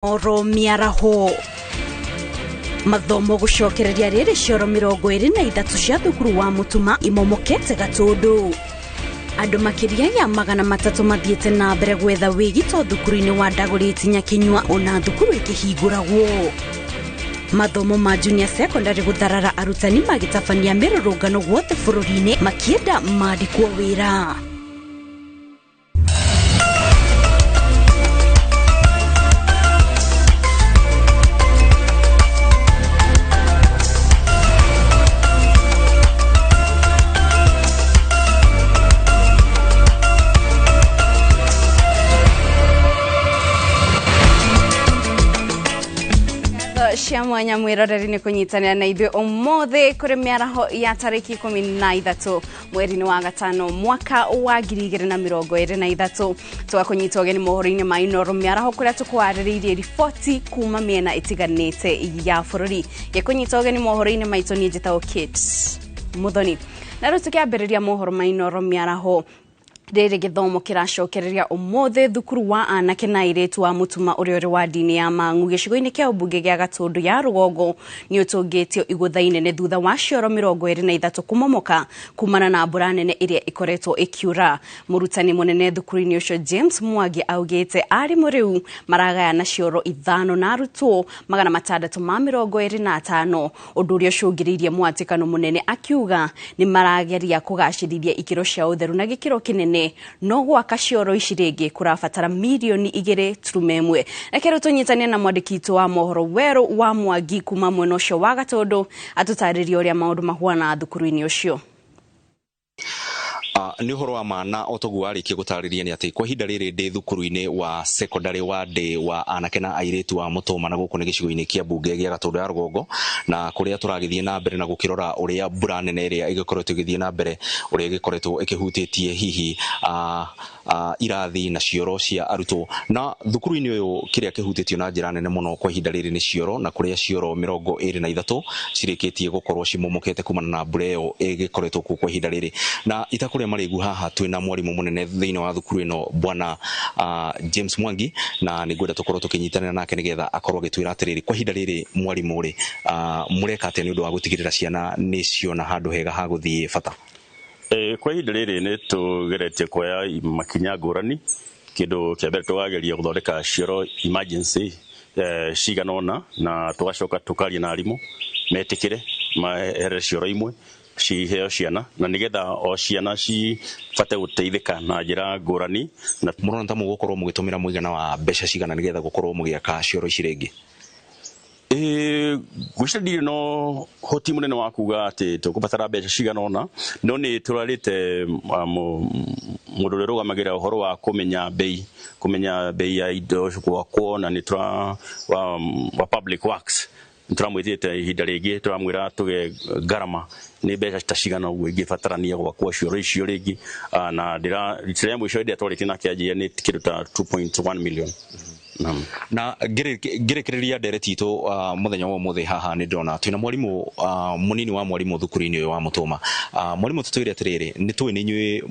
Oro mĩaraho mathomo gũcokereria rĩrĩ cioro 23 cia thukuru wa Mũtuma imomokete Gatũndũ. Andũ makĩria ya 300 mathiĩte na mbere gwetha wĩgito thukuru-inĩ wa Ndagũrĩti Nyakinyua ona thukuru ĩkĩhingũragwo. Mathomo ma junior secondary gũtharara arutani magĩtabania mĩrũrũngano guothe bũrũri-inĩ makĩenda mandĩkwo wĩra. Cia mwanya mwĩroreri nĩ kũnyitanĩra na ithuĩ ũmũthĩ kũrĩ mĩaraho ya tarĩki 13 mweri-inĩ wa gatano mwaka wa 2023. Tũgakũnyita ũgeni mohoro-inĩ ma Inooro mĩaraho kũrĩa tũkwarĩrĩirie riboti kuma mĩena ĩtiganĩte ya bũrũri. Gĩkũnyita ũgeni mohoro-inĩ maitũ niĩ njĩtagwo Kate Muthoni. Na rĩu tũkĩambĩrĩria mohoro ma Inooro mĩaraho, rĩrĩ gĩthomo kĩracokereria ũmũthĩ thukuru wa anake na airĩtu wa Mũtuma ũrĩa ũrĩ wa ndini ya Mang'u gĩcigo-inĩ kĩa ũmbunge gĩa Gatũndũ ya rũgongo nĩ ũtũngĩtio igũtha inene thutha wa cioro 23 kũmomoka kumana na mbura nene ĩrĩa ĩkoretwo ĩkiura. Mũrutani mũnene thukuru-inĩ ũcio James Mwangi augĩte arimũ rĩu maragayana cioro 5 na arutwo 625, ũndũ ũrĩa ũcũngĩrĩirie mwatĩkano mũnene, akiuga nĩ marageria kũgacĩrithia ikĩro cia ũtheru na gĩkĩro kĩnene, no gwaka cioro ici rĩngĩ kũrabatara mirioni 2.1. Reke rĩu tũnyitane na mwandĩki witũ wa mohoro Werũ wa Mwangi kuma mwena ũcio wa Gatũndũ atũtarĩrie ũrĩa maũndũ mahuana thukuru-inĩ ũcio. Nĩ ũhoro wa ma na o toguo warĩkia gũtarĩria nĩ atĩ kwa ihinda rĩrĩ ndĩ thukuru-inĩ wa secondary wa ndĩ wa anake na airĩtu wa Mũtũma, na gũkũ nĩ gĩcigo-inĩ kĩa mbunge gĩa Gatũndũ ya rũgongo, na kũrĩa tũragĩthiĩ na mbere na gũkĩrora ũrĩa mbura nene ĩrĩa ĩgĩkoretwo ĩgĩthiĩ na mbere, ũrĩa ĩgĩkoretwo ĩkĩhutĩtie hihi irathi na cioro cia arutwo. Na thukuru-inĩ ũyũ kĩrĩa kĩhutĩtio na njĩra nene mũno kwa ihinda rĩrĩ nĩ cioro, na kũrĩa cioro 23 cirĩkĩtie gũkorwo cimomokete kumana na mbura ĩyo ĩgĩkoretwo kuo kwa ihinda rĩrĩ. Na itakũrĩa marĩgu haha twĩna mwarimũ mũnene thĩinĩ wa thukuru ĩno bwana James Mwangi, na nĩngwenda tũkorwo tũkĩnyitanĩra nake nĩgetha akorwo agĩtwĩra atĩrĩrĩ, kwa ihinda rĩrĩ mwarimũ rĩ, mũreka atĩa nĩ ũndũ wa gũtigĩrĩra ciana nĩ ciona handũ hega ha gũthiĩ bata? Kwa ihinda rĩrĩ nĩ tũgeretie kuoya makinya ngũrani. Kĩndũ kĩa mbere tũrageria gũthondeka cioro emergency cigana ũna, na tũgacoka tũkaria na arimũ metĩkĩre maherere cioro imwe ciheo ciana, na nĩgetha o ciana cibate gũteithĩka na njĩra ngũrani. Na mũrona ta mũgũkorwo mũgĩtũmĩra mũigana wa mbeca cigana nĩgetha gũkorwo mũgĩaka cioro ici rĩngĩ? Ngwĩciria ndirĩ na ũhoti mũnene wa kuga atĩ tũkũbatara mbeca cigana ũna, no nĩ tũrarĩte mũndũ ũrĩa ũrũgamagĩrĩra ũhoro wa kũmenya bei ya indo gwakwo, na nĩ tũra wa public works nĩ tũramwĩtĩte ihinda rĩngĩ, tũramwĩra tũge ngarama nĩ mbeca ta cigana ũguo ingĩbatarania gwakwo cioro icio rĩngĩ. Na ndĩra rita rĩa mũico rĩrĩa twarĩtie nake anjĩra nĩ kĩndũ ta 2.1 million. Naam. Na ngĩrĩkĩrĩria ndereti itũ mũthenya wa ũmũthĩ haha nĩ ndĩrona twĩna mwarimũ mũnini wa mwarimũ thukuru-inĩ ũyũ wa Mũtũma. Mwarimũ, tũtwĩre atĩrĩrĩ, nĩ tũĩ nĩ inyuĩ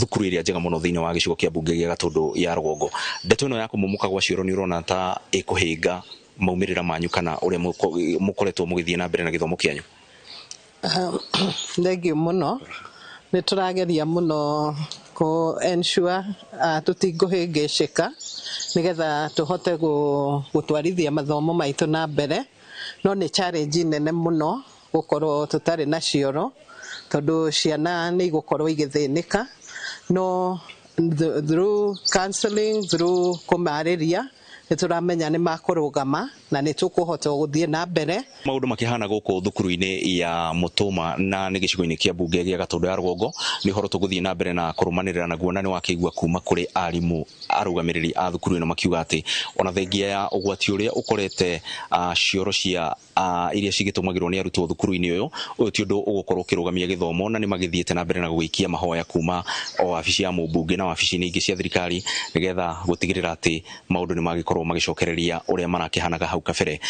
thukuru ĩrĩa njega mũno thĩinĩ wa gĩcigo kĩa mbunge gĩa Gatũndũ ya rũgongo. Ndeto ĩno ya kũmomoka gwa cioro nĩ ũrona ta ĩkũhĩnga maumĩrĩra manyu kana ũrĩa mũkoretwo mũgĩthiĩ na mbere na gĩthomo kĩanyu? Thengiũ mũno. Nĩ tũrageria mũno kũ ensure tũtingũhĩngĩcĩka nĩgetha tũhote gũtwarithia mathomo maitũ na mbere, no nĩ challenge nene mũno gũkorwo tũtarĩ na cioro tondũ ciana nĩ igũkorwo igĩthĩnĩka, no through counseling, through kũmarĩria, nĩ tũramenya nĩ makũrũgama na nĩ tũkũhota gũthiĩ na mbere. Maũndũ makĩhana gũkũ thukuru-inĩ ya Mũtũma na nĩ gĩcigo-inĩ kĩa mbunge gĩa Gatũndũ ya rũgongo, nĩ ũhoro tũgũthiĩ na mbere na kũrũmanĩrĩra naguo, na nĩ wakĩigua kuma kũrĩ arimũ arũgamĩrĩri a thukuru ĩno makiuga atĩ ona thengia ya ũgwati ũrĩa ũkorete cioro cia iria cigĩtũmagĩrwo nĩ arutwo thukuru-inĩ ũyũ, ũyũ ti ũndũ ũgũkorwo ũkĩrũgamia gĩthomo, na nĩ magĩthiĩte na mbere na gũgĩikia mahoya kuma o wabici ya mũmbunge na wabici-inĩ ingĩ cia thirikari nĩgetha gũtigĩrĩra atĩ maũndũ nĩ magĩkorwo magĩcokereria ũrĩa marakĩhanaga hau kabere.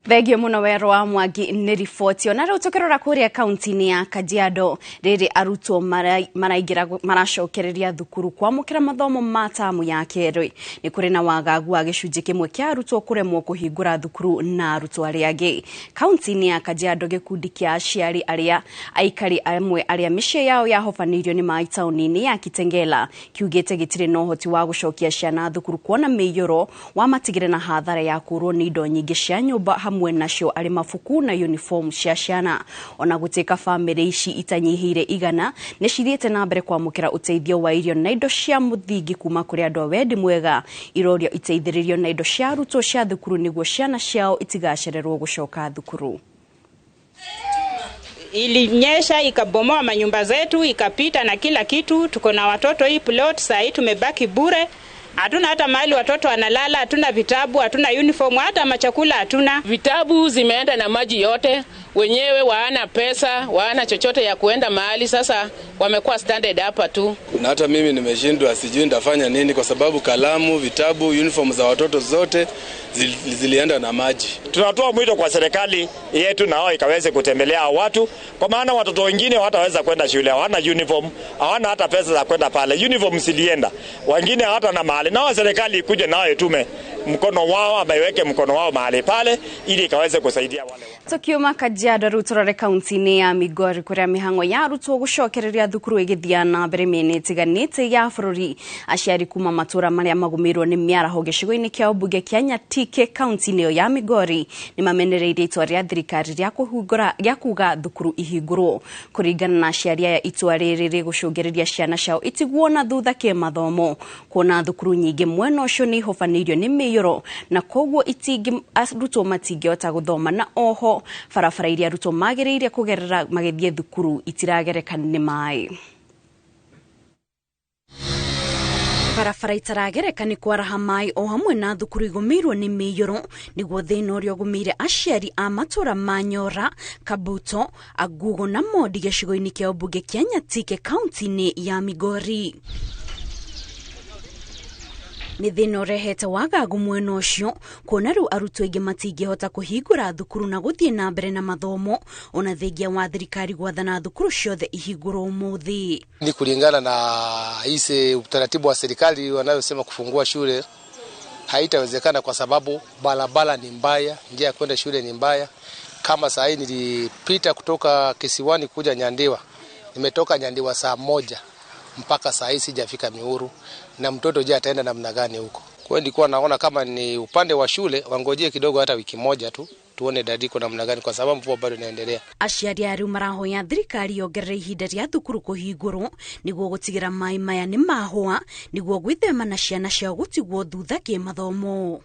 Thengio muno Werũ wa Mwangi nĩ riboti. Ona rĩu tũkĩrora kũrĩa kaunti-inĩ ya Kajiado, rĩrĩ arutwo maraingĩra maracokereria thukuru kwamũkĩra mathomo ma tamu ya kerĩ, nĩ kũrĩ na wagagu wa gĩcunjĩ kĩmwe kĩa arutwo kũremwo kũhingũra thukuru na arutwo arĩa angĩ. Kaunti-inĩ ya Kajiado, gĩkundi kĩa aciari arĩa aikari amwe arĩa mĩciĩ yao yahobanĩirio nĩ maĩ taũni-inĩ ya Kitengela kiugĩte gĩtirĩ na ũhoti wa gũcokia ciana thukuru, kuona mĩiyũro wamatigire na hathara ya kũrwo nĩ indo nyingĩ cia nyũmba, hamwe nacio arĩ mabuku na uniform cia ciana. Ona gũtuĩka bamĩrĩ ici itanyihĩire 100 nĩ cithiĩte na mbere kwamũkĩra ũteithio wa irio na indo cia mũthingi kuma kũrĩ andũ a wendi mwega, irorio iteithĩrĩrio na indo cia arutwo cia thukuru nĩguo ciana ciao itigacererwo gũcoka thukuru. Ilinyesha ikabomoa manyumba zetu, ikapita na kila kitu. Tuko na watoto hii plot, saa hii tumebaki bure. Hatuna hata mahali watoto wanalala, hatuna vitabu, hatuna uniform, hata machakula hatuna. Vitabu zimeenda na maji yote, wenyewe waana pesa, waana chochote ya kuenda mahali, sasa wamekuwa standard hapa tu. Na hata mimi nimeshindwa, sijui nitafanya nini kwa sababu kalamu, vitabu, uniform za watoto zote zilienda na maji. Tunatoa mwito kwa serikali yetu na wao ikaweze kutembelea watu, kwa maana watoto wengine hawataweza kwenda shule, hawana uniform, hawana hata pesa za kwenda pale. Uniform zilienda, wengine hata na mahali. Na serikali ikuje nao itume mkono wao, ameweke mkono wao mahali pale ili ikaweze kusaidia wale. Tukiuma Kajiado rĩu tũrore kaunti-inĩ ya Migori kũrĩa mĩhang'o ya arutwo gũcokereria thukuru ĩgĩthiĩ na mbere mĩena ĩtiganĩte ya bũrũri. Aciari kuma matũra marĩa magũmĩirwo nĩ mĩaraho gĩcigo-inĩ kĩa ũmbunge kĩa Nyatike kaunti-inĩ ĩyo ya Migori nĩ mamenereirie itua rĩa thirikari rĩa kũhingũra rĩa kuga thukuru ihingũrwo. Kũringana na aciari aya, itua rĩrĩ rĩgũcũngĩrĩria ciana ciao itigwo na thutha kĩmathomo, kuona thukuru nyingĩ mwena ũcio nĩ ihobanĩirio nĩ mĩiyũro na koguo arutwo matingĩhota gũthoma, na oho barabara iria arutwo magĩrĩire kũgerera magĩthiĩ thukuru itiragereka nĩ maĩ. Barabara itaragereka nĩ kwaraha maĩ o hamwe na thukuru igũmĩirwo nĩ mĩiyũro nĩguo thĩna ũrĩa ũgũmĩire aciari a matũra ma Nyora, Kabuto, Agugo na Mondi gĩcigo-inĩ kĩa ũmbunge kĩa Nyatike kaunti-inĩ ya Migori. Nĩ thĩna ũrehete wagagu mwena ũcio, kuona rĩu arutwo aingĩ matingĩhota kũhingũra thukuru na gũthiĩ na mbere na mathomo, ona thengia wa thirikari gwathana thukuru ciothe ihingũrwo ũmũthĩ. Ni kulingana na hisi utaratibu wa serikali wanayosema kufungua shule haitawezekana kwa sababu barabara ni mbaya, njia ya kwenda shule ni mbaya. Kama saa hii nilipita kutoka Kisiwani kuja Nyandiwa, nimetoka Nyandiwa saa 1 mpaka saa hii sijafika Miuru, na mtoto je ataenda namna gani huko? Kwa hiyo nilikuwa naona kama ni upande wa shule wangojee kidogo hata wiki moja tu tuone dadiko namna gani, kwa sababu mvua bado inaendelea. Aciari a rĩu marahoya thirikari yongerere ihinda rĩa thukuru kũhingũrwo nĩguo gũtigĩra maĩ maya nĩ mahũa nĩguo gwĩthema na ciana ciao gũtigwo thutha kĩmathomo.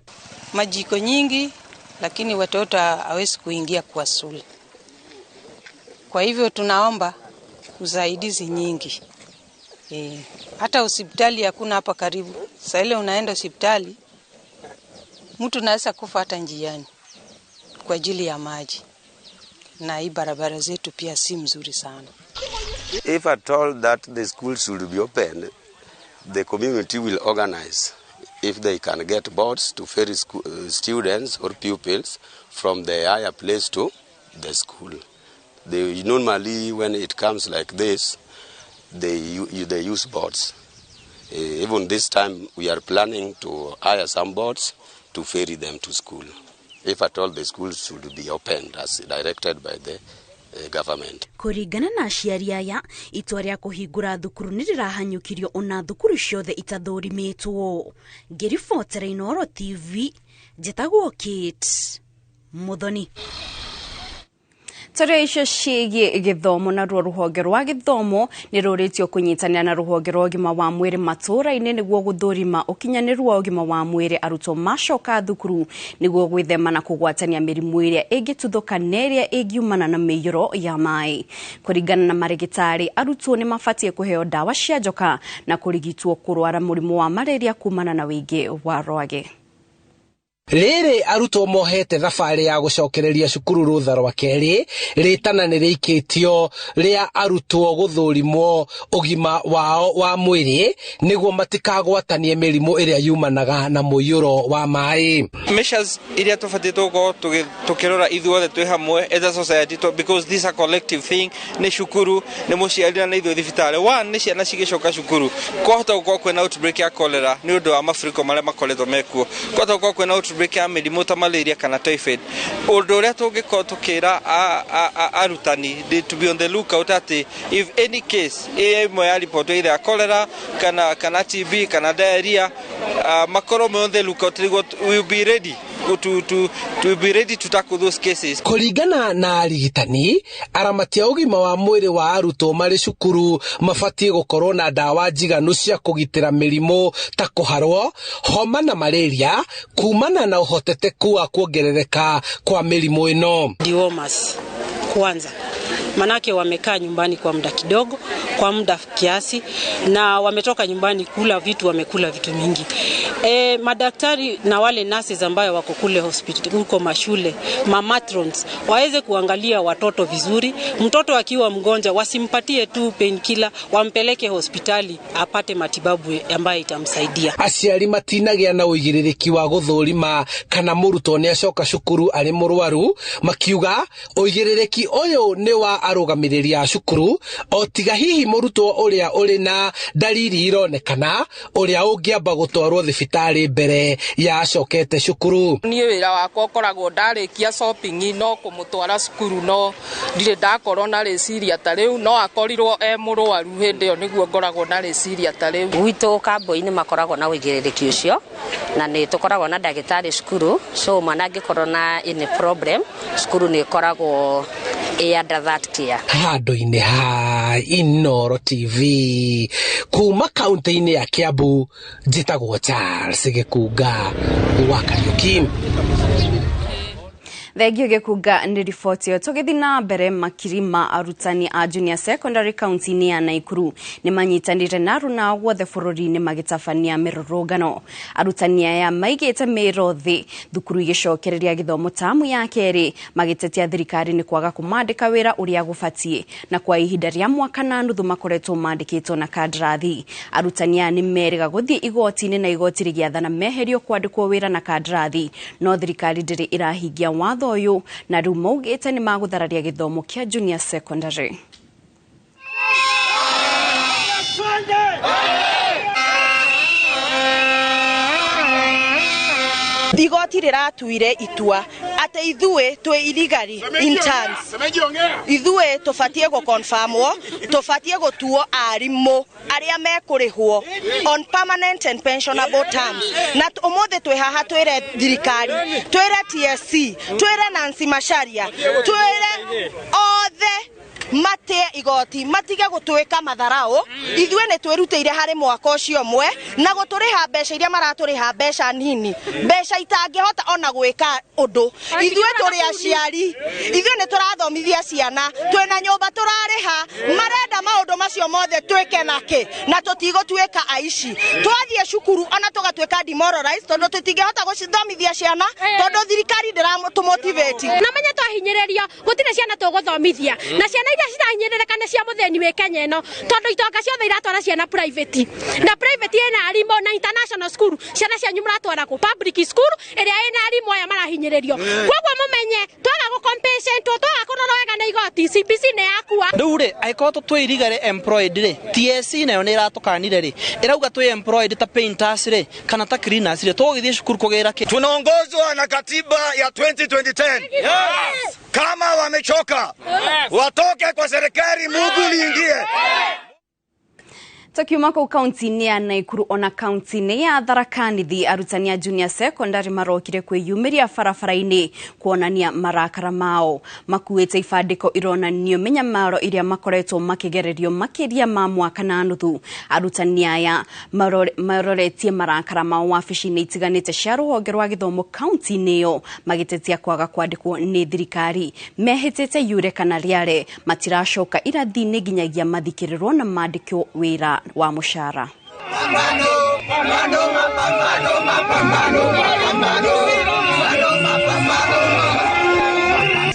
Majiko nyingi, lakini watoto hawezi kuingia kwa shule. Kwa hivyo tunaomba usaidizi nyingi. Hata hospitali hakuna hapa karibu. Sasa ile unaenda hospitali mtu anaweza kufa hata njiani kwa ajili ya maji. Na hii barabara zetu pia si mzuri sana. If at all that the school should be open, the community will organize if they can get boats to ferry students or pupils from the higher place to the school. They normally, when it comes like this, they use boats. Even this time we are planning to hire some boats to ferry them to school, if at all the schools should be opened as directed by the government. Kũringana na aciari aya, itua rĩa kũhingũra thukuru nĩ rĩrahanyũkirio ona thukuru ciothe itathũrimĩtwo. Ngĩribotera Inooro TV, njĩtagwo Kate Muthoni. Tũrĩ icio ciĩgiĩ gĩthomo, naruo rũhonge rwa gĩthomo nĩ rũrĩtio kũnyitanĩra na rũhonge rwa ũgima wa mwĩrĩ matũũra-inĩ nĩguo gũthũrima ũkinyanĩru wa ũgima wa mwĩrĩ arutwo macoka thukuru nĩguo gwĩthema na kũgwatania mĩrimũ ĩrĩa ĩngĩtuthũka na ĩrĩa ĩngiumana na mĩiyũro ya maĩ. Kũringana na marĩgĩtarĩ, arutwo nĩ mabatiĩ kũheo ndawa cia njoka na kũrigitwo kũrwara mũrimũ wa malaria kumana na wĩingĩ wa rwagĩ. Rĩrĩ arutwo mohete thabarĩ ya gũcokereria cukuru rũtha rwa kerĩ, rĩtana nĩ rĩikĩtio rĩa arutwo gũthũrimwo ũgima wao wa mwĩrĩ nĩguo matikagwatanie mĩrimũ ĩrĩa yumanaga na mũiyũro wa maĩ. Measures iria tũbatiĩ tũgũkorwo tũkĩrora ithuothe twĩ hamwe as a society, because this is a collective thing, nĩ cukuru, nĩ mũciari na ithuĩ thibitarĩ. One, nĩ ciana cigĩcoka cukuru, kwahota gũkorwo kwĩna outbreak ya cholera nĩ ũndũ wa mafuriko marĩa makoretwo mekuo, kwahota gũkorwo kwĩna outbreak ya mĩrimũ ta malaria kana typhoid. Ũndũ ũrĩa tũngĩkorwo tũkĩra arutani to be on the lookout atĩ if any case ĩmwe ya report either ya cholera kana TB kana diarrhea, makorwo me on the lookout nĩguo we will be ready to be ready to tackle those cases. Kũringana na arigitani, aramati a ũgima wa mwĩrĩ wa arutwo marĩ cukuru mabatiĩ gũkorwo na ndawa njiganu cia kũgitĩra mĩrimũ ta kũharwo, homa na malaria kumana na ũhotekeku wa kuongerereka kwa mĩrimũ ĩno. Dewormers kwanza, manake wamekaa nyumbani kwa muda kidogo, kwa muda kiasi, na wametoka nyumbani kula vitu, wamekula vitu mingi. Madaktari na wale nurses ambayo wako kule hospitali, huko mashule, ma matrons waweze kuangalia watoto vizuri. Mtoto akiwa mgonjwa wasimpatie tu painkiller, wampeleke hospitali apate matibabu ambayo itamsaidia. Aciari matinagĩa na ũigĩrĩrĩki wa gũthũrima kana mũrutwo nĩ acoka cukuru arĩ mũrwaru, makiuga ũigĩrĩrĩki ũyũ nĩ wa arũgamĩrĩri a cukuru, o tiga hihi mũrutwo ũrĩa ũrĩ na ndariri ironekana ũrĩa ũngĩamba gũtwarwo thibitarĩ mbere ya acokete cukuru. Niĩ wĩra wakwa ũkoragwo ndarĩkia shopping no kũmũtwara cukuru, no ndirĩ ndakorwo na rĩciria ta rĩu, no akorirwo e mũrwaru hĩndĩ ĩyo nĩguo ngoragwo na rĩciria ta rĩu. Gwitũ kambũ-inĩ makoragwo na ũigĩrĩrĩki ũcio, na nĩ tũkoragwo na ndagĩtarĩ cukuru, so mwana angĩkorwo na any problem cukuru nĩ ĩkoragwo under that care. Handũ-inĩ ha Inooro TV kuma kaunti-inĩ ya Kiambu, njĩtagwo Charles Gĩkunga wa Kariuki. Thengio Gĩkunga nĩ riboti ĩyo. Tũgĩthiĩ na mbere, makiri ma arutani a junior secondary kaunti-inĩ ya Naikuru nĩ manyitanĩire na aruna guothe bũrũri-inĩ magĩtabania mĩrũrũngano. Arutani aya maigĩte mĩro thĩ thukuru igĩcokereria gĩthomo tamu ya kerĩ, magĩtetia thirikari nĩ kwaga kũmandĩka wĩra ũrĩa gũbatiĩ, na kwa ihinda rĩa mwaka na nuthu makoretwo mandĩkĩtwo na kandarathi. Arutani aya nĩ merĩga gũthiĩ igoti-inĩ na igoti rĩgĩathana meherio kwandĩkwo wĩra na kandarathi, no thirikari ndĩrĩ ĩrahingia watho ũyũ, na rĩu maugĩte nĩ magũthararia gĩthomo kĩa junior secondary. Igoti rĩratuire itua atĩ ithuĩ twĩ illegally interns, ithuĩ tũbatiĩ gũconfirmwo, tũbatiĩ gũtuo arimũ arĩa mekũrĩhwo on permanent and pensionable terms. Na ũmũthĩ twĩ haha twĩre thirikari, twĩre TSC, twĩre Nancy Macharia, twĩre othe matie igoti, matige gũtwĩka matharau. Ithuĩ nĩ twĩrutĩire harĩ mwaka ũcio ũmwe na gũtũrĩha mbeca iria maratũrĩha, mbeca nini, mbeca itangĩhota ona gwĩka ũndũ. Ithuĩ tũrĩ aciari, ithuĩ nĩ tũrathomithia ciana, twĩna nyũmba tũrarĩha, marenda maũndũ macio mothe twĩke nakĩ? Na tũtigũtuĩka aici. Twathiĩ cukuru ona tũgatuĩka demoralized tondũ tũtingĩhota gũcithomithia ciana tondũ thirikari ndĩratũmotivate. Na menye twahinyĩrĩrio gũtirĩ ciana tũgũthomithia, na ciana iria cirahinyĩrĩrĩka nĩ cia mũthĩni wĩ Kenya ĩno, tondũ itonga ciothe iratwara ciana private, na private ĩna arimũ, na international school ciana cianyu mũratwara kũ? Public school ĩrĩa ĩna arimũ aya marahinyĩrĩrio. Koguo mũmenye twaga gũ-compensate, twaga kũrorwo wega nĩ igoti, CBC nĩ yakua. Rĩu rĩ, angĩkorwo twĩ illegally employed rĩ, TSC nayo nĩ ĩratũkanire rĩ, ĩrauga twĩ employed ta painters rĩ kana ta cleaners rĩ, tũgũgĩthiĩ cukuru kũgĩra kĩ? Tunaongozwa na katiba ya 2010. Yes. Kama wamechoka, yes, watoke kwa serikali, Mungu liingie. Tukiuma kũu kaunti-inĩ ya Naikuru ona kaunti-inĩ ya Tharaka Nithi, arutani a junior secondary marokire kwĩyumĩria barabara-inĩ kuonania marakara mao. Makuĩte ibandĩko ironanio mĩnyamaro ĩrĩa makoretwo makĩgererio makĩria ma mwaka na nuthu. Arutani aya maroretie marakara mao wabici-inĩ itiganĩte cia rũhonge rwa gĩthomo kaunti-inĩ ĩyo, magĩtetia kwaga kwandĩkwo nĩ thirikari. Mehĩtĩte yure kana rĩare matiracoka irathi-inĩ nginyagia mathikĩrĩrwo na mandĩkwo wĩra wa mũcara.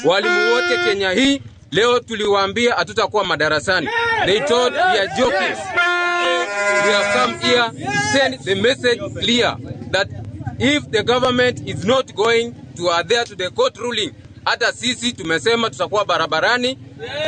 Walimu wote Kenya hii leo tuliwaambia hatutakuwa madarasani. They thought we are joking. We have come here to send the message clear that if the government is not going to adhere to the court ruling, hata sisi tumesema tutakuwa barabarani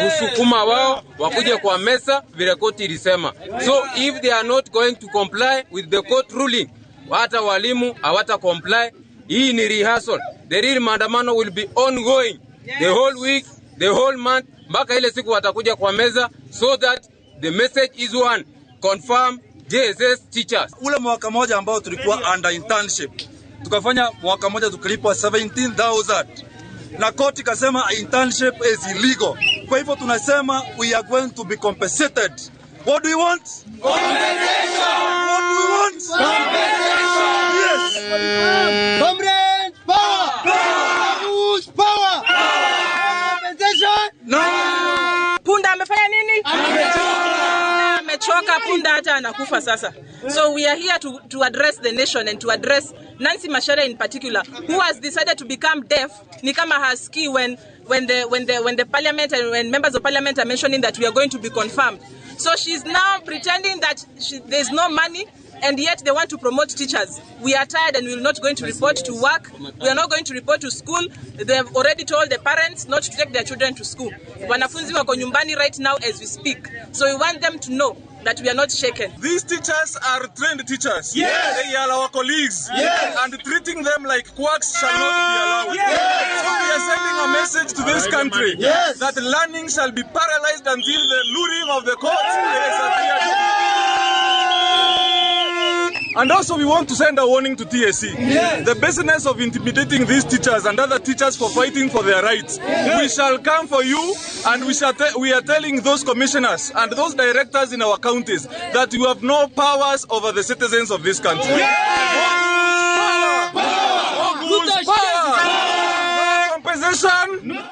kusukuma wao wakuje kwa meza vile koti ilisema. So if they are not going to comply with the court ruling, hata walimu hawata comply. Hii ni rehearsal. The real maandamano will be ongoing the whole week, the whole month, mpaka ile siku watakuja kwa meza, so that the message is one: confirm JSS teachers. Ule mwaka moja ambao tulikuwa under internship, tukafanya mwaka moja tukilipwa 17,000 na koti kasema internship is illegal. Kwa hivyo tunasema we are going to be compensated. What do you want? Compensation. What do we want? Compensation. Yes. Comrades, power! Power! Power! Compensation? No. Punda amefanya nini? Amechoka. Amechoka punda hata anakufa sasa. So we are here to address the nation and to address Nancy Macharia in particular, who has decided to become deaf. Ni kama hasikii when the parliament and when members of parliament are mentioning that we are going to be confirmed. So she's now pretending that there's no money, and yet they want to promote teachers. We are tired and we are not going to report to work. We are not going to report to school. They have already told the parents not to take their children to school. Wanafunzi wako nyumbani right now as we speak. So we want them to know that we are not shaken. These teachers are trained teachers. Yes. They are our colleagues. Yes. And treating them like quacks shall not be allowed. Yes. So we are sending a message to this country, yes, that learning shall be paralyzed until the luring of the courts is appeared. And also we want to send a warning to TSC. Yes. The business of intimidating these teachers and other teachers for fighting for their rights. Yes. We shall come for you, and we are telling those commissioners and those directors in our counties that you have no powers over the citizens of this country. Yes. Power! Power! Power! No compensation! No.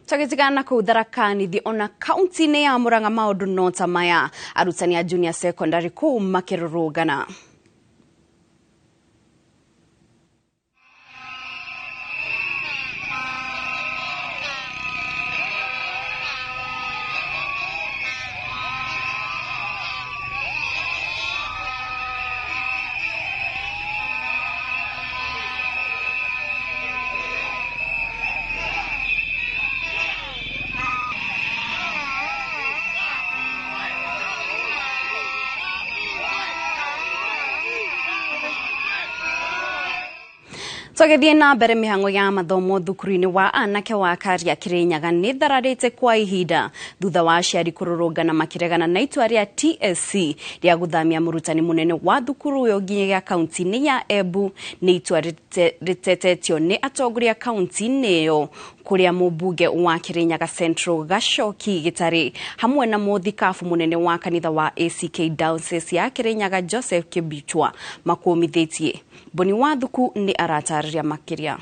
Tũgĩtigana kũu Tharaka Nithi ona kaunti-inĩ ya Murang'a maũndũ no ta maya, arutani a junior secondary kũu makĩrũrũngana. Tũgĩthiĩ na mbere mĩhang'o ya mathomo thukuru-inĩ wa anake wa Karia Kirinyaga nĩ thararĩte kwa ihinda thutha wa aciari kũrũrũngana makĩregana na itua rĩa TSC rĩa gũthamia mũrutani mũnene wa thukuru ũyũ nginyagia kaunti-inĩ ya Embu. Nĩ itua rĩtetetio nĩ atongoria kaunti-inĩ ĩyo, kũrĩa mũmbunge wa Kirinyaga Central Gacoki Gĩtarĩ hamwe na mũthikabu mũnene wa kanitha wa ACK Diocese ya Kirinyaga Joseph Kibichwa makũmithĩtie. Boni Wathuku nĩ aratarĩria makĩria.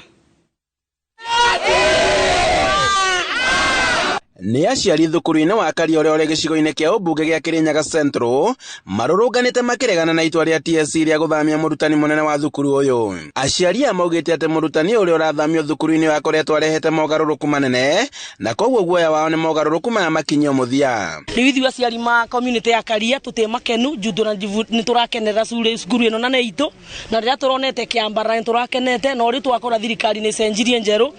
Nĩ aciari thukuru-inĩ wa Karia ũrĩa ũrĩ gĩcigo-inĩ kĩa ũmbunge gĩa Kirinyaga Central marũrũnganĩte makĩregana na itua rĩa TSC rĩa gũthamia mũrutani mũnene wa thukuru ũyũ. Aciari aya maugĩte atĩ mũrutani ũrĩa ũrathamio thukuru-inĩ ũyũ akoretwo arehete mogarũrũku manene, na koguo guoya wao nĩ mogarũrũku maya makinyio mũthia. Rĩu ithuĩ aciari ma community ya Karia tũtĩ makenu juu nĩ tũrakenera cukuru ĩno na nĩ itũ, na rĩrĩa tũronete kĩambara nĩ tũrakenete, no rĩu twakora thirikari nĩ cenjirie njerũ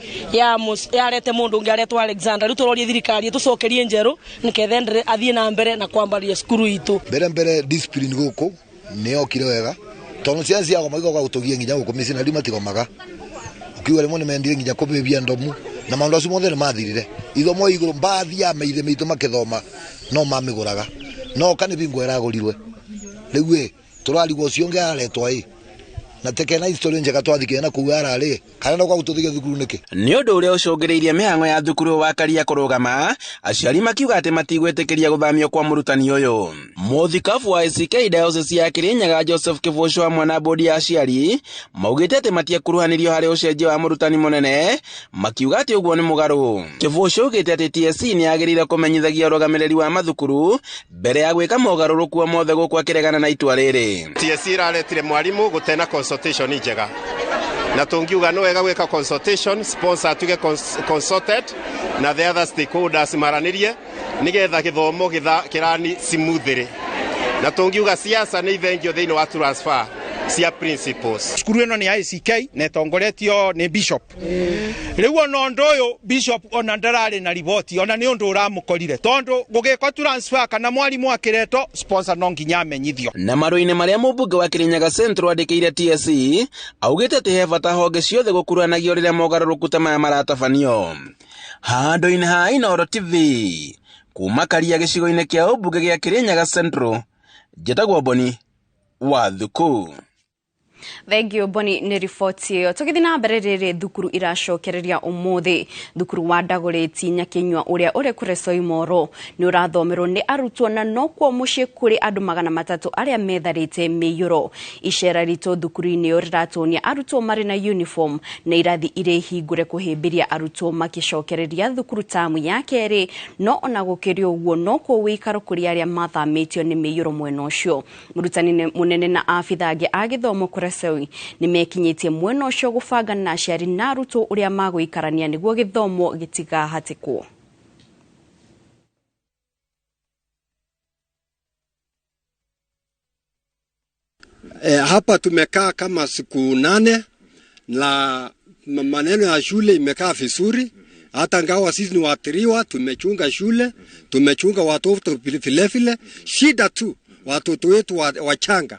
yarete mũndũ ũngĩ aretwo Alexander. Rĩu tũrorie thirikari tucokerie njeru niketha athie na mbere na kwambaria cukuru itu. Mbere mbere discipline guku ni yokire wega tondu ciana ciagoma igoka gutugia nginya guku micii na riu matigomaga ukiuga rimwe nimendire nginya kubibia ndomu na maundu acio mothe nimathirire. Ithomo iguru mbathi ya maithe maitu makithoma no mamiguraga no ka ni bingo iragurirwe riu i turarigwo ucio ungi araretwa i na tekena history njega twathikire na kuu arari kana no gwagututhigia thukuru niki. Ni undu uria ucungiriirie mihango ya thukuru wa Karia kurugama, aciari makiuga ati matigwitikiria guthamio kwa murutani uyu. Muthikabu wa ACK Diocese ya Kirinyaga Joseph Kibucu hamwe na bodi ya aciari maugite ati matiekuruhanirio hari ucenjia wa murutani munene, makiuga ati uguo ni mugaru. Kibucu augite ati TSC ni yagirire kumenyithagia urugamiriri wa mathukuru mbere ya gwika mogaruruku mothe guku akiregana na itua riri. TSC iraretire mwarimu gutena consultation njega. Na tungiuga no wega gwika consultation, sponsor atuge consulted na the other stakeholders maranirie nigetha githomo kirani smoothly. Na tungiuga siasa ni ithengio thiini wa transfer cia principles. Cukuru ĩno nĩ ICK na ĩtongoretio nĩ bishop. Rĩu ona ũndũ ũyũ bishop ona ndararĩ na riboti ona nĩ ũndũ ũramũkorire tondũ gũgĩkwo transfer kana mwarimũ akĩretwo sponsor no nginya amenyithio. Na marũa-inĩ marĩa mũmbunge wa Kirinyaga Central andĩkĩire TSC augĩte atĩ he bata honge ciothe gũkuruhanagio rĩrĩa mogarũrũku ta maya maratabanio. Handũ-inĩ ha Inooro TV kuma Karia gĩcigo-inĩ kĩa ũmbunge gĩa Kirinyaga Central, njĩtagwo Boni wa Thuku. Thank you Boni nĩ riboti ĩyo. Tũgĩthiĩ na mbere rĩrĩ thukuru iracokereria ũmũthĩ. Thukuru wa Ndagũrĩti Nyakinyua ũrĩa ũrĩ Kuresoi Moro nĩ ũrathomerwo nĩ arutwo na nokuo mũciĩ kũrĩ andũ 300 arĩa metharĩte mĩiyũro. Icera ritũ thukuru-inĩ ĩyo rĩratuonia arutwo marĩ na uniform na irathi irĩ hingũre kũhĩmbĩria arutwo makĩcokereria thukuru tamu ya kerĩ, no ona gũkĩrĩ ũguo nokuo wĩikaro kũrĩ arĩa mathamĩtio nĩ mĩiyũro mwena ũcio. Mũrutani mũnene na abitha angĩ a gĩthomo Kuresoi nĩmekinyĩtie mwena ũcio gũbanga na aciari na arutwo ũrĩa magũikarania nĩguo gĩthomo gĩtigahatĩkwo. Hapa tumekaa kama siku 8 na maneno ya shule imekaa vizuri. Hata ngawa sisi ni waathiriwa, tumechunga shule, tumechunga watoto vile vile. Shida tu watoto wetu wachanga.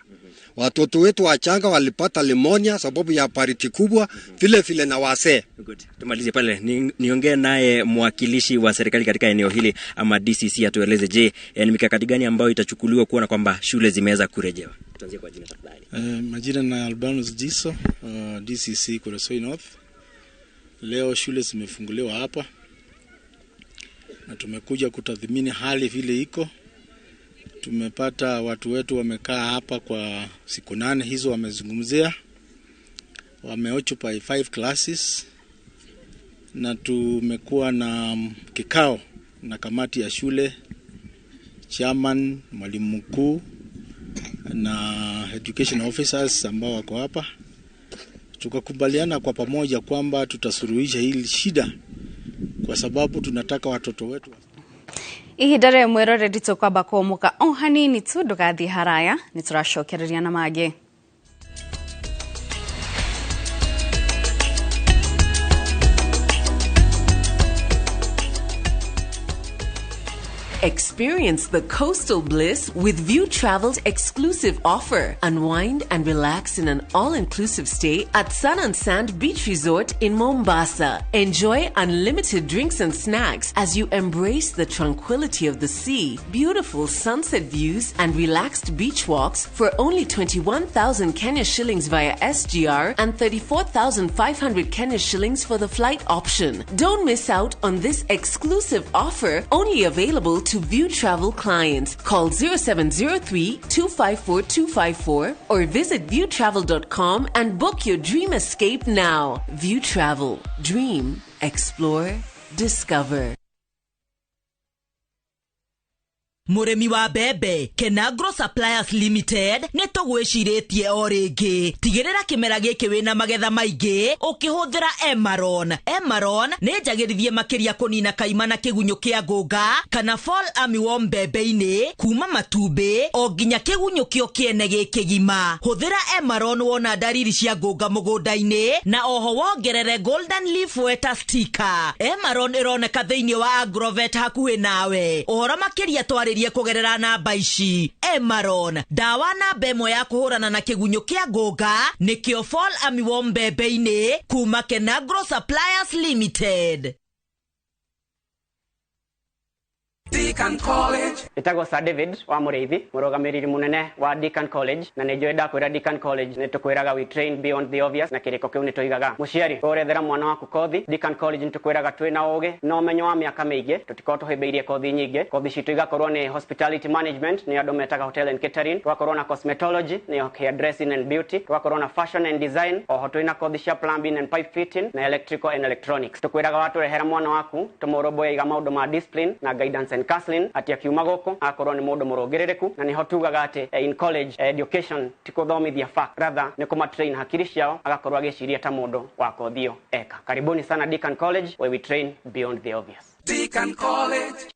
Watoto wetu wachanga walipata pneumonia sababu ya pariti kubwa vile vile na wasee. Good. Tumalize pale niongee naye mwakilishi wa serikali katika eneo hili ama DCC atueleze, je, ni mikakati gani ambayo itachukuliwa kuona kwamba shule zimeweza kurejewa. Tuanzie kwa jina tafadhali. Majina na Albanus Jiso, DCC Kuresoi North. Leo shule zimefunguliwa hapa na tumekuja kutathmini hali vile iko. Tumepata watu wetu wamekaa hapa kwa siku 8 hizo, wamezungumzia, wameoccupy 5 classes, na tumekuwa na kikao na kamati ya shule, chairman, mwalimu mkuu na education officers ambao wako hapa. Tukakubaliana kwa pamoja kwamba tutasuluhisha hili shida kwa sababu tunataka watoto wetu. Ihinda rĩmwe mwĩroreri tũkwamba kũũmũka o hanini tu, ndũgathiĩ haraya, nĩtũracokereria na mangĩ. Experience the coastal bliss with View Travel's exclusive offer. Unwind and relax in an all-inclusive stay at Sun and Sand Beach Resort in Mombasa. Enjoy unlimited drinks and snacks as you embrace the tranquility of the sea, beautiful sunset views and relaxed beach walks for only 21,000 Kenya shillings via SGR and 34,500 Kenya shillings for the flight option. Don't miss out on this exclusive offer, only available to View Travel clients. Call 0703 254 254 or visit viewtravel.com and book your dream escape now. View Travel. Dream, explore, discover. Mũrĩmi wa mbembe Kenagro Suppliers Limited nĩ tũgwĩcirĩtie o rĩngĩ. Tigĩrĩra kĩmera gĩkĩ wĩna magetha maingĩ ũkĩhũthĩra Emaron. Emaron nĩ njagĩrithie makĩria kũnina kaima na kĩgunyũ kĩa ngũnga kana fall armyworm mbembe-inĩ kuma matumbĩ o nginya kĩgunyũ kĩo kĩene gĩkĩgima. Hũthĩra Emaron wona ndariri cia ngũnga mũgũnda-inĩ na oho wongerere Golden Leaf Weta sticker. Emaron ĩroneka thĩinĩ wa Agrovet hakuhĩ nawe. Ũhoro makĩria twarĩrie kũgerera namba ici. Emaron, ndawa namba ĩmwe ya kũhũrana na kĩgunyũ kĩa ngũnga nĩkĩo fall armyworm mbembe-inĩ kuma Kenagro Suppliers Limited. Deacon College. Ĩtagwo Sir David wa Mũrĩithi, mũrũgamĩrĩri mũnene wa Deacon College, na nĩ njũĩ ndakwĩra Deacon College nĩ tũkwĩraga we train beyond the obvious, na kĩrĩko kĩu nĩ tũigaga. Mũciari ũrethera mwana waku kothi, Deacon College nĩ tũkwĩraga twĩna ũgĩ na ũmenyo wa mĩaka mĩingĩ, tũtikorwo tũhĩmbĩirie kothi nyingĩ. Kothi citũ igakorwo nĩ hospitality management, nĩ andũ metaga hotel and catering, tũgakorwo na cosmetology, nĩ hair dressing and beauty, tũgakorwo na fashion and design, oho twĩna kothi cia plumbing and pipe fitting na electrical and electronics. Tũkwĩraga watũrehera mwana waku tũmũrũmbũiya maũndũ ma discipline na guidance. Guidance and counseling atĩ akiuma gũkũ akorwo nĩ mũndũ mũrũngĩrĩrĩku, na nĩho tugaga atĩ in college education ti kũthomithia fact, rather nĩ kũmatrain hakiri ciao agakorwo agĩciria ta mũndũ wa kothio eka. Karibuni sana Deakin College, where we train beyond the obvious. Deakin College.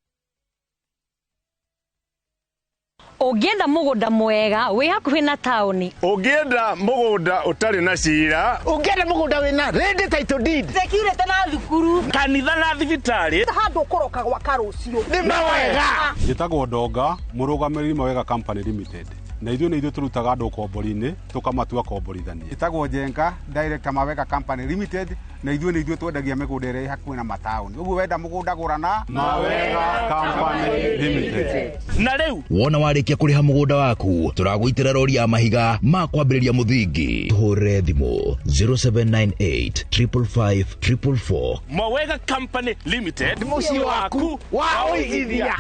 Ũngĩenda mũgũnda mwega wĩ hakuhĩ na taũni, Ũngĩenda mũgũnda ũtarĩ na cira, Ũngĩenda mũgũnda wĩna ready title deed, security na thukuru, kanitha na thibitarĩ, handũ ũkũroka gwaka rũciũ. Nĩ mawega. Njĩtagwo Ndonga, mũrũgamĩrĩri Mawega Company Limited, na ithuĩ nĩ ithuĩ tũrutaga andũ ũkombori-inĩ tũkamatua komborithania. Ĩtagwo Njenga, director Mawega Company Limited, na ithuĩ nĩ ithuĩ twendagia mĩgũnda ĩrĩa ĩ hakuhĩ na mataũni. Ũguo wenda mũgũnda gũra na Mawega Company Limited. Na rĩu Wona warĩkia kũrĩha mũgũnda waku, tũragũitĩra rori ya mahiga ma kwambĩrĩria mũthingi. Tũhũrĩre thimũ 0798 555 444. Mawega Company Limited, mũciĩ waku wa ũigithia.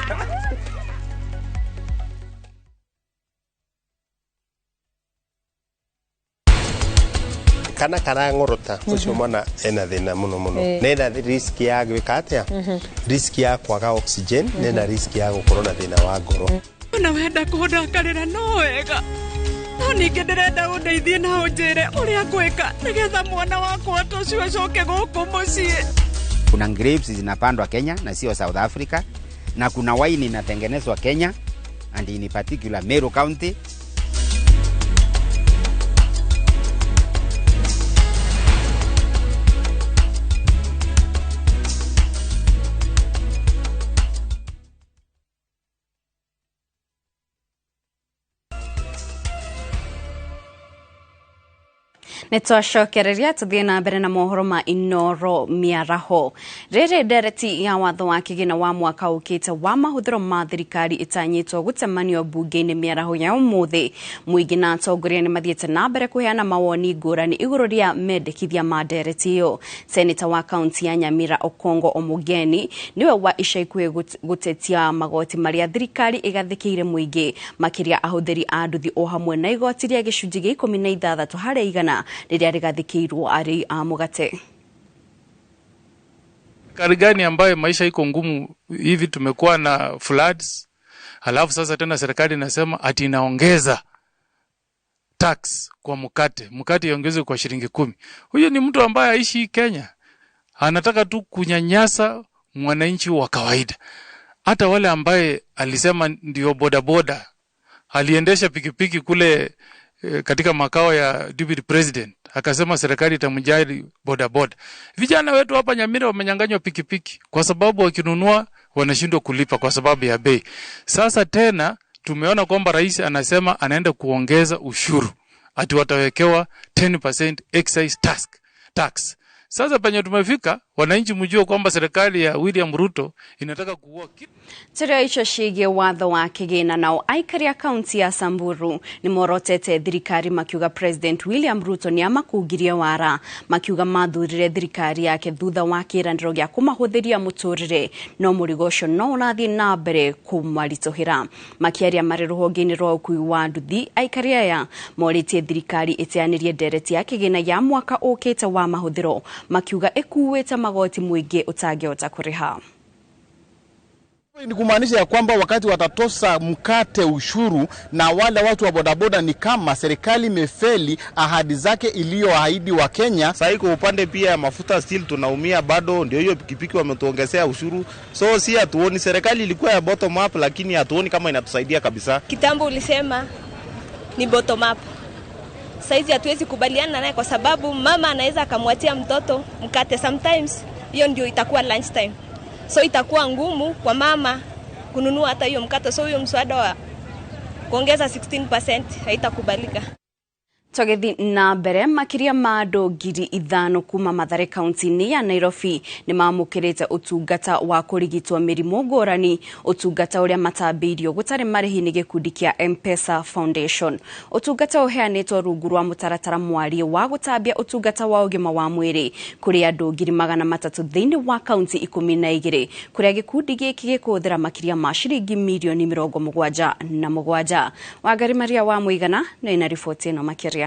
Kana karang'orota ũcio mwana ena thĩna mũno mũno, nena risk ya gwĩka atĩa, risk ya kwaga oxygen, nena risk ya gũkorwo na thĩna wa ngoro. Ona wenda kũndakarĩra no wega, no ningĩ ndĩrenda ũndeithie na ũnjĩre ũrĩa ngwĩka nĩgetha mwana wakwa ta ũcio acoke gũkũ mũciĩ. Kuna grapes zinapandwa Kenya na sio South Africa, na kuna wine inatengenezwa Kenya and in particular Meru County. Nĩ twacokereria tũthiĩ na mbere na mohoro ma Inoro mĩaraho. Rĩrĩ ndereti ya watho wa kĩgĩna wa mwaka ũkĩte wa mahũthĩro ma thirikari ĩtanyĩtwo gũcemanio mbunge-inĩ mĩaraho ya ũmũthĩ. Mũingĩ na atongoria nĩ mathiĩte na mbere kũheana mawoni ngũrani igũrũ rĩa mendekithia ma ndereti ĩyo. Seneta wa kaunti ya Nyamira Okongo Omogeni nĩwe wa ica ikuhĩ gũtetia magoti marĩa thirikari ĩgathĩkĩire mũingĩ, makĩria ahũthĩri a nduthi o hamwe na igoti rĩa gĩcunjĩ gĩa 16 harĩ igana rĩrĩa rĩgathĩkĩirwo arĩi a mũgate. Serikali gani ambayo maisha iko ngumu hivi? Tumekuwa na floods, halafu sasa tena serikali inasema ati inaongeza tax kwa mkate, mkate iongezwe kwa shilingi 10. Huyo ni mtu ambaye aishi Kenya, anataka tu kunyanyasa mwananchi wa kawaida. Hata wale ambaye alisema ndio bodaboda, aliendesha pikipiki kule katika makao ya deputy president, akasema serikali itamjali bodaboda. Vijana wetu hapa Nyamira wamenyang'anywa pikipiki kwa sababu wakinunua wanashindwa kulipa kwa sababu ya bei. Sasa tena tumeona kwamba rais anasema anaenda kuongeza ushuru, ati watawekewa 10% excise tax. Sasa penye tumefika, wananchi mjue kwamba serikali ya William Ruto inataka kuua Tũrĩ icio ciĩgiĩ watho wa kĩgĩna. Nao aikari a kaunti ya Samburu nĩ morotete thirikari makiuga President William Ruto nĩ amakungirie wara, makiuga mathurire thirikari yake thutha wa kĩĩranĩro gĩa kũmahũthĩria mũtũrĩre, no mũrigo ũcio no ũrathiĩ na mbere kũmaritũhĩra. Makĩaria marĩ rũhonge-inĩ rwa ũkui wa nduthi, aikari aya morĩtie thirikari ĩteanĩrie ndereti ya kĩgĩna ya mwaka ũkĩte wa mahũthĩro, makiuga ĩkuĩte magoti mũingĩ ũtangĩhota kũrĩha. Ni kumaanisha ya kwamba wakati watatosa mkate ushuru na wale watu wa bodaboda, ni kama serikali imefeli ahadi zake iliyoahidi wa Kenya. Sasa kwa upande pia ya mafuta still tunaumia bado, ndio hiyo pikipiki wametuongezea ushuru. So si hatuoni, serikali ilikuwa ya bottom up, lakini hatuoni kama inatusaidia kabisa. Kitambo ulisema ni bottom up. Saizi hatuwezi kubaliana naye kwa sababu mama anaweza akamwatia mtoto mkate sometimes, hiyo ndio itakuwa lunch time. So itakuwa ngumu kwa mama kununua hata hiyo mkate. So hiyo mswada wa kuongeza 16% haitakubalika. Tũgĩthiĩ na mbere, makĩria ma andũ 5,000 kuma Mathare kaunti-inĩ ya Nairobi nĩ mamũkĩrĩte ũtungata wa kũrigitwo mĩrimũ ngũrani, ũtungata ũrĩa matambĩirio gũtarĩ marĩhi nĩ gĩkundi kĩa M-Pesa Foundation. Ũtungata ũheanĩtwo rungu rwa mũtaratara mwarie wa gũtambia ũtungata wa ũgima wa mwĩrĩ kũrĩ andũ 300,000 thĩinĩ wa kaunti 12, kũrĩa gĩkundi gĩkĩ gĩkũhũthĩra makĩria ma ciringi mirioni 77. Wangari Maria wa Mũigana nĩ ina riboti ĩno makĩria.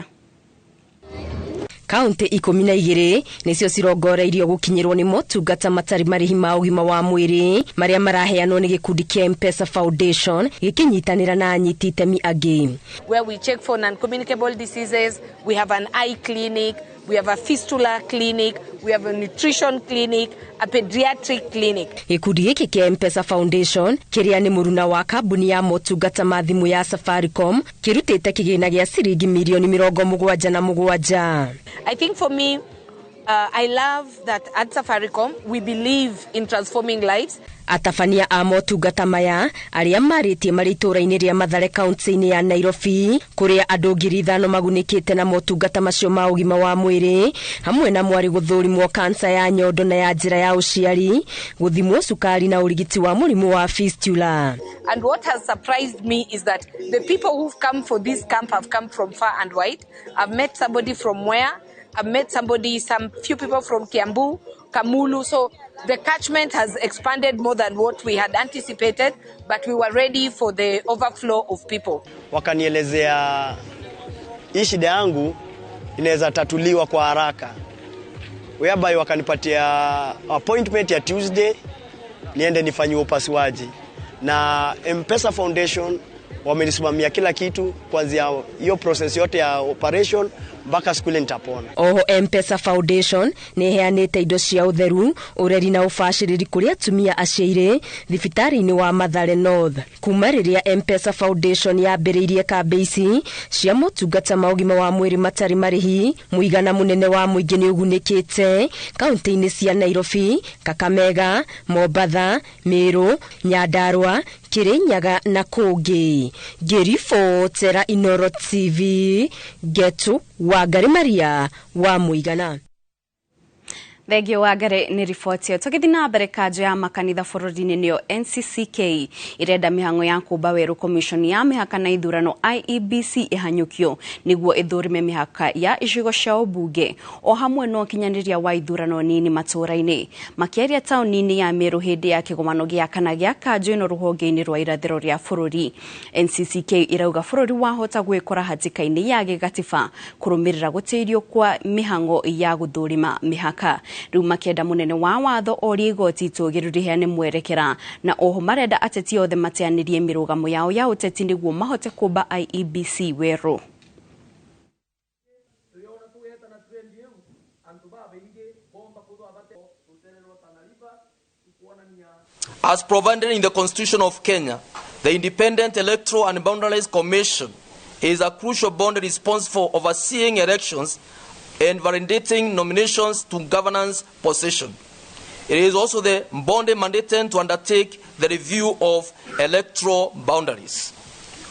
Kaunti 12 nĩcio cirongoreirio gũkinyĩrwo nĩ motungata matarĩ marĩhi ma ũgima wa mwĩrĩ marĩa maraheanwo nĩ gĩkundi kĩa M-Pesa Foundation gĩkĩnyitanĩra na anyiti itemi angĩ. Where we check for non-communicable diseases, we have an eye clinic, we have a fistula clinic, we have a nutrition clinic, a pediatric clinic. Gĩkundi gĩkĩ kĩa M-Pesa Foundation kĩrĩa nĩ mũruna wa kambuni ya motungata ma thimũ ya Safaricom kĩrutĩte kĩgĩna gĩa ciringi mirioni 77. I think for me, I love that at Safaricom we believe in transforming lives. Atabania a motungata maya arĩa marĩtie marĩ itũũra-inĩ rĩa Mathare kaunti-inĩ ya Nairobi kũrĩa andũ 5,000 magunĩkĩte na motungata macio ma ũgima wa mwĩrĩ hamwe na mwarĩ gũthũrimwo kansa ya nyondo na ya njĩra ya ũciari, gũthimwo cukari na ũrigiti wa mũrimũ wa fistula. And what has surprised me is that the people who've come for this camp have come from far and wide. I've met somebody from where? I've met somebody, some few people from Kiambu, Kamulu. So the catchment has expanded more than what we had anticipated, but we were ready for the overflow of people. Wakanielezea hii shida yangu inaweza tatuliwa kwa haraka, whereby wakanipatia appointment ya Tuesday niende nifanyiwe upasuaji, na M-Pesa Foundation wamenisimamia kila kitu kuanzia hiyo process yote ya operation mpaka siku ile nitapona. Oho M-Pesa Foundation nĩ ĩheanĩte indo cia ũtheru, ũreri na ũbacĩrĩri kũrĩ atumia aciairĩ thibitarĩ-inĩ wa Mathare North. Kuma rĩrĩa M-Pesa Foundation yambĩrĩirie kambĩ ici cia motungata ma ũgima wa mwĩrĩ matarĩ marĩhi, mũigana mũnene wa mũingĩ nĩ ũgunĩkĩte kaunti-inĩ cia Nairobi, Kakamega, Mombatha, Meru, Nyandarua, Kirinyaga na kũngĩ. Ngĩribotera Inooro TV, Getu Wangari Maria wa Mũigana. Thengio Wangari nĩ riboti ĩyo. Tũgĩthiĩ na mbere, kanjũ ya makanitha bũrũri-inĩ nĩyo NCCK irenda mĩhang'o ya kũmba werũ commission ya mĩhaka na ithurano IEBC ĩhanyũkio nĩguo ĩthũrime mĩhaka ya icigo cia ũmbunge o hamwe na ũkinyanĩria wa ithurano nini matũũra-inĩ. Makĩaria taũni-inĩ ya Meru hĩndĩ ya kĩgomano gĩa kana gĩa kanjũ ĩno rũhonge-inĩ rwa irathĩro rĩa bũrũri, NCCK irauga bũrũri wahota gwĩkora hatĩka-inĩ ya gĩgatiba kũrũmĩrĩra gũtĩirio kwa mĩhang'o ya gũthũrima mĩhaka. Rĩu makĩenda mũnene wa watho orie igoti itũgĩru rĩheane mwerekera, na oho marenda ateti othe mateanĩrie mĩrũgamo yao ya ũteti nĩguo mahote kũmba IEBC werũ. As provided in the Constitution of Kenya, the Independent Electoral and Boundaries Commission is a crucial body responsible for overseeing elections and validating nominations to governance position. It is also the body mandated to undertake the review of electoral boundaries.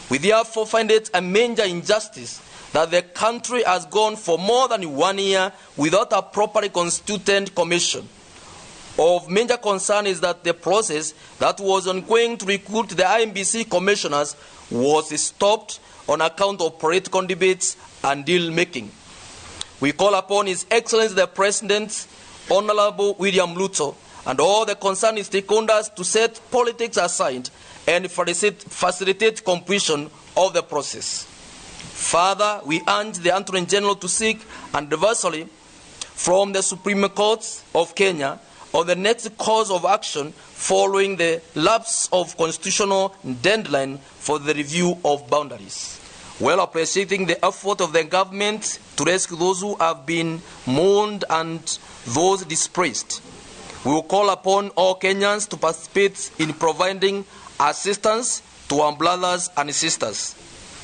We therefore find it a major injustice that the country has gone for more than 1 year without a properly constituted commission. Of major concern is that the process that was ongoing to recruit the IEBC commissioners was stopped on account of political debates and deal-making. We call upon His Excellency the President, Honorable William Ruto, and all the concerned stakeholders to set politics aside and facilitate completion of the process. Further, we urge the Attorney General to seek advisory from the Supreme Court of Kenya on the next course of action following the lapse of constitutional deadline for the review of boundaries. Well appreciating the effort of the government to rescue those who have been mourned and those displaced, we will call upon all Kenyans to participate in providing assistance to our brothers and sisters.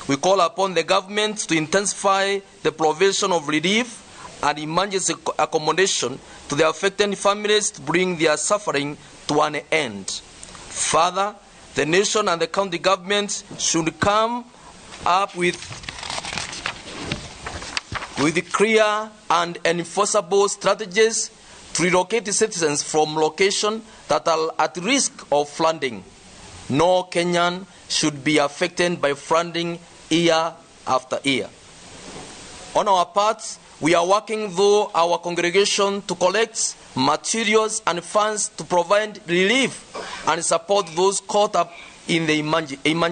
We call upon the government to intensify the provision of relief and emergency accommodation to the affected families to bring their suffering to an end. Further, the nation and the county governments should come up with clear and enforceable strategies to relocate citizens from locations that are at risk of flooding. No Kenyan should be affected by flooding year after year. On our part, we are working through our congregation to collect materials and funds to provide relief and support those caught up in the emergency.